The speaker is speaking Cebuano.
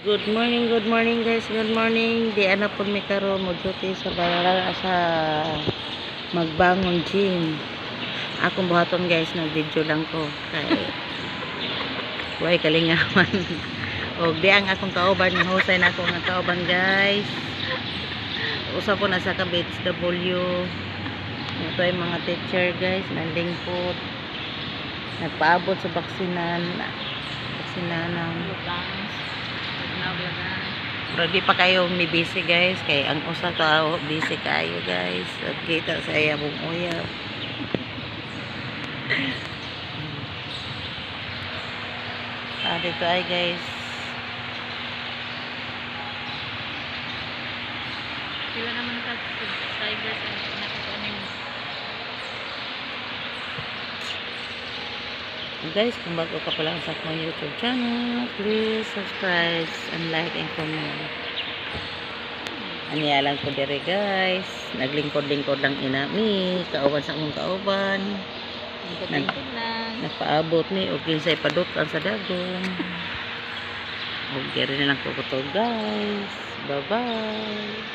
Good morning guys, good morning. Di ana pud mi karon mo duty sa barangay sa Magbangon Gym. Akong buhaton, guys, nag video lang ko kay way kalingawan. Og di ang akong kauban, husay na ako nga kauban, guys. Usa po na sa ka BHW. Ito ay mga teacher, guys, nanlingkod. Nagpaabot sa baksinan, baksinanan. Pero di pa kayo mi busy, guys, kay ang usa ka busy kayo, guys. At kita sa iya mong uyab. Ah, dito ay, guys. Pila naman ka subscribers ang nakita nimo? Guys, kung bago ka pa lang sa akong YouTube channel, please subscribe and like and comment. Aniya lang ko dire, guys. Naglingkod-lingkod lang ina mi, kauban sa akong kauban. Lingkod-lingkod lang. Nagpaabot ni og kinsay padut-an sa dagom. Og diri na lang ko to, guys. Bye-bye.